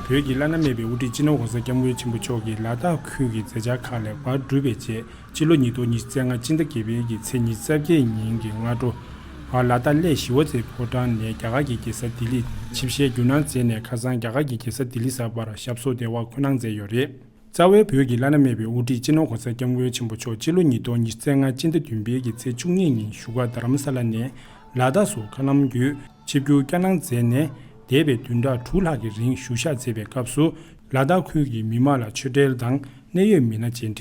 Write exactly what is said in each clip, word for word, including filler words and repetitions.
བོད་ཀྱི་བླ་ན་མེད་པའི་དབུ་ཁྲིད་སྤྱི་ནོར་༧གོང་ས་༧སྐྱབས་མགོན་ཆེན་པོ་མཆོག་གིས་ལ་དྭགས་ཁུལ་གྱི་མཛད་འཆར་ཁག་ལེགས་པར་གྲུབ་པའི་རྗེས། སྤྱི་ལོ་ཉིས་སྟོང་ཉི་ཤུ་རྩ་ལྔ་སྤྱི་ཟླ་བརྒྱད་པའི་གི་ཚེས་ཉི་ཤུ་རྩ་བརྒྱད་ཉིན་གྱི་སྔ་དྲོ། ལ་དྭགས་གླེ་ཞི་བ་འཚོའི་ཕོ་བྲང་ནས་རྒྱ་གར་གྱི་རྒྱལ་ས་ལྡི་ལི་ཆིབས་ཞལ་བསྒྱུར་གནང་མཛད་ནས། ཁ་སང་རྒྱ་གར་གྱི་རྒྱལ་ས་ལྡི་ལི་གསར་པར་ཞབས་སོར་བདེ་བར་འཁོད་གནང་མཛད་ཡོད་རེད། རྩ་བའི་བོད་ཀྱི་བླ་ན་མེད་པའི་དབུ་ཁྲིད་སྤྱི་ནོར་༧གོང་ས་༧སྐྱབས་མགོན་ཆེན་པོ་མཆོག་སྤྱི་ལོ་ཉིས་སྟོང་ཉི་ཤུ་རྩ་ལྔ་སྤྱི་ཟླ་བདུན་པའི་གི་ཚེས་བཅུ་གཉིས་ཉིན་བཞུགས་སྒར་རྡ་རམ་ས་ལ་ནས་ལ་དྭགས་སུ་མཁའ་ལམ་བརྒྱུད་ཆིབས་བསྒྱུར་བསྐྱངས་གནང་མཛད་ནས། འདས་པའི་བདུན་ཕྲག་དྲུག་ལྷག་གི་རིང་བཞུགས་ཞག་མཛད་པའི་སྐབས་སུ། ལ་དྭགས་ཁུལ་གྱི་མི་མང་ལ་ཆོས་འབྲེལ་དང་གནད་ཡོད་མི་སྣ་མཇལ་འཕྲད།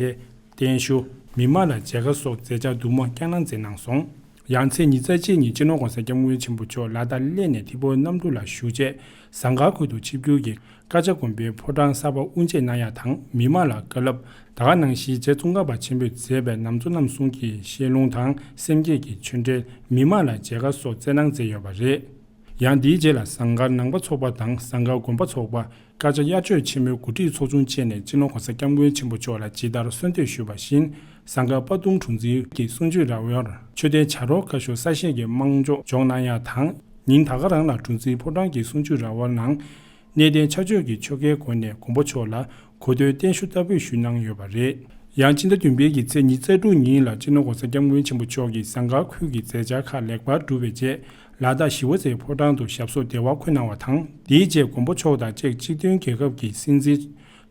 བརྟན་བཞུགས། མི་མང་ལ་མཇལ་ཁ་སོགས་མཛད་འཆར་བསྡུས་མ་བསྐྱངས་གནང་མཛད་གནང་སོང་། ཡང་ཚེས་ཉི་ཤུ་རྩ་གཅིག་ཉིན་སྤྱི་ནོར་༧གོང་ས་༧སྐྱབས་མགོན་ཆེན་པོ་མཆོག་ལ་དྭགས་གླེ་ནས་ཐིམ་ཕུག་གནམ་གྲུ་ལ་བཞུགས་རྗེས། ཟངས་དཀར་ཁུལ་དུ་ཆིབས་བསྒྱུར་གྱིས་ཀ་ཅག་དགོན་པའི་ཕོ་བྲང་གསར་པ་དབུ་འབྱེད་གནང་ཡག་དང་། མི་མང་ལ་བཀའ་སློབ། ད་ག་ནང་བཞིན་རྗེ་ཙོང་ཁ་པ་ཆེན་པོས་མཛད་པའི་ནམ་མཚོ་རྣམ་གསུམ་གྱི་བཤད་ལུང་དང་། སེམས་བསྐྱེད་ཀྱི་ཆོས་འབྲེལ། མི་མང་ལ་མཇལ་ཁ་སོགས་སྩལ་གནང་མཛད་ཡོད་པ་རེད། ཡང་དེའི་རྗེས་ལ་ཟངས་དཀར་ནང་པ་ཚོགས་པ་དང་། ཟངས་དཀར་དགོན་པ་ཚོགས་པ། དཀར་ཆག་དབྱར་ཆོས་ཆེན་མོའི་གོ་སྒྲིག་ཚོགས་ཆུང་བཅས་ནས་སྤྱི་ནོར་༧གོང་ས་༧སྐྱབས་མགོན་ཆེན་པོ་མཆོག་ལ་ཇི་ལྟར་གསོལ་འདེབས་ཞུས་པ་བཞིན། ཟངས་དཀར་དཔའ་གདུང་གྲོང་ཚོའི་གི་གསུང་ཆོས་ར་བར་མཆོད་རྟེན་བྱ་རོག་ཁ་ཤོར་གསར་བཞེངས་ཀྱི་དམངས་ཆོག་འཇོག་གནང་ཡག་དང་། ཉིན་ད་ག་རང་ལ་གྲོང་ཚོའི་ཕོ་བྲང་གི་གསུང་ཆོས་ར་བར་ནང་གནས་བརྟན་ཕྱག་མཆོད་ཀྱི་ཆོ་གའི་སྒོ་ནས་མགོན་པོ་མཆོག་ལ་གོ་སྟོན་བརྟན་བཞུགས་བསྟར་འབུལ་ཞུས་གནང་ཡོད་པ་རེད། ཡང་སྤྱི་ཟླ་བདུན་པའི་གི་ཚེས་ཉི་ཤུ་རྩ་དྲུག་ཉིན་ལ་སྤྱི་ནོར་༧གོང་ས་༧སྐྱབས་མགོན་ཆེན་པོ་མཆོག་གིས་ཟངས་དཀར་ཁུལ་གྱི་མཛད་འཆར་ཁག་ལེགས་པར་གྲུབ་པའི་རྗེས། ལ་དྭགས་ཞི་བ་འཚོའི་ཕོ་བྲང་དུ་ཞབས་སོར་བདེ་བར་འཁོད་གནང་བ་དང་། དེའི་རྗེས་མགོན་པོ་མཆོག་དང་བཅས་སྤྱི་མཐུན་རྒྱལ་ཁབ་ཀྱི་སྲིད་འཛིན་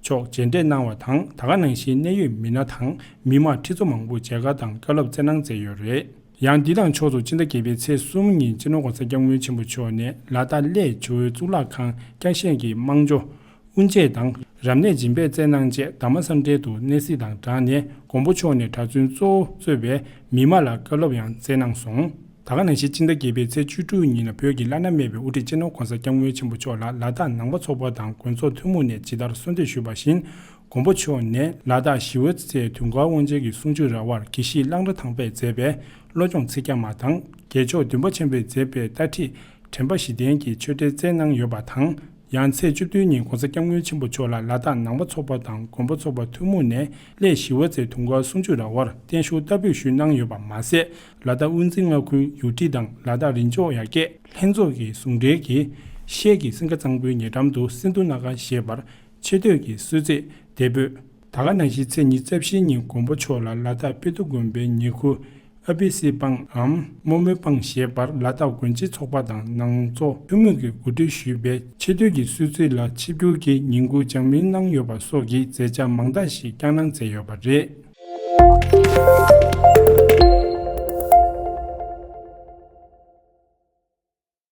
མཆོག་མཇལ་འཕྲད་གནང་བ་དང་། ད་ག་ནང་བཞིན་གནད་ཡོད་མི་སྣ་དང་མི་མང་ཁྲི་ཚོ་མང་པོས་མཇལ་ཁ་དང་བཀའ་སློབ་སྩལ་གནང་མཛད་ཡོད་རེད། ཡང་འདི་དང་ཕྱོགས་སུ་སྤྱི་ཟླ་བརྒྱད་པའི་ཚེས་གསུམ་ཉིན་སྤྱི་ནོར་༧གོང་ས་༧སྐྱབས་མགོན་ཆེན་པོ་མཆོག་ནས་ལ་དྭགས་གླེ་ཇོ་བོའི་གཙུག་ལག་ཁང་བསྐྱར་བཞེངས་ཀྱི་དམངས་ཆོག་དབུ་འབྱེད་དང་རབ་གནས་སྦྱིན་པ་སྩལ་གནང་རྗེས། དྷརྨ་སཾ་སྒྲའི་དུ་གནས་གཟིགས་དང་སྦྲགས་ནས་མགོན་པོ་མཆོག་ནས་གྲྭ་བཙུན་གཙོ་བོ་གཙོས་པའི་མི་མང་ལ་བཀའ་སློབ་ཡང་སྩལ་གནང་སོང་། ད་ག་ནང་བཞིན་སྤྱི་ཟླ་བརྒྱད་པའི་ཚེས་བཅུ་དྲུག་ཉིན་ལ་བོད་ཀྱི་བླ་ན་མེད་པའི་དབུ་ཁྲིད་སྤྱི་ནོར་༧གོང་ས་༧སྐྱབས་མགོན་ཆེན་པོ་མཆོག་ལ་ལ་དྭགས་ནང་པ་ཚོགས་པ་དང་དགོན་ཚོགས་ཐུན་མོང་ནས་ཇི་ལྟར་གསོལ་འདེབས་ཞུས་པ་བཞིན། མགོན་པོ་མཆོག་ནས་ལ་དྭགས་ཞི་བ་འཚོའི་དུང་དཀར་དབང་ཆེན་གྱི་གསུང་ཆོས་ར་བར་དགེ་བཤེས་གླང་རི་ཐང་པས་མཛད་པའི་བློ་སྦྱོང་ཚིག་བརྒྱ་མ་དང་། དགེ་མཆོག་འདུན་པ་ཆེན་པོས་མཛད་པའི་ལྟ་ཁྲིད་དྲན་པ་བཞི་ལྡན་གྱི་ཆོས་འབྲེལ་སྩལ་གནང་ཡོད་པ་དང་། ཡང་ཚེས་བཅུ་བདུན་ཉིན་༧གོང་ས་༧སྐྱབས་མགོན་ཆེན་པོ་མཆོག་ལ་ལ་དྭགས་ནང་པ་ཚོགས་པ་དང་དགོན་པ་ཚོགས་པ་ཐུན་མོང་ནས་གླེ་ཞི་བ་འཚོའི་དུང་དཀར་གསུང་ཆོས་ར་བར་བརྟན་བཞུགས་བསྟར་འབུལ་ཞུས་གནང་ཡོད་པ་མ་ཟད། ལ་དྭགས་དབུ་འཛིན་མངའ་ཁུལ་ཡུ་ཊི་དང་ལ་དྭགས་རིག་མཆོག་ཡར་རྒྱས་ལྷན་ཚོགས་ཀྱི་ཟུང་འབྲེལ་གྱིས་ཤེལ་གྱི་སིང་ག་གཙང་པོའི་ཉེ་འགྲམ་དུ་སིན་དྷུ་ན་ག་ཞེས་པར་ཆེ་བསྟོད་ཀྱི་གསོལ་ཚིགས་འདེགས་འབོད། ད་ག་ནང་བཞིན་ཚེས་ཉི་ཤུ་རྩ་བཞི་ཉིན་མགོན་པོ་མཆོག་ལ་ལ་དྭགས་དཔལ་རྡོ་དགོན་པའི་ཉེ་ཁུལ་ཨ་བི་སི་སྤང་འམ་རྨོ་མོའི་སྤང་ཞེས་པར་ལ་དྭགས་དགོན་སྤྱི་ཚོགས་པ་དང་ནང་ཚོགས་ཐུན་མོང་གིས་གོ་སྒྲིག་ཞུས་པའི་ཆེ་བསྟོད་ཀྱི་གསོལ་ཚིགས་ལ་ཆིབས་བསྒྱུར་གྱིས་ཉིན་གུང་ལྗགས་མིན་གནང་ཡོད་པ་སོགས་ཀྱི་མཛད་འཆར་མང་དག་ཞིག་བསྐྱངས་གནང་མཛད་ཡོད་པ་རེད།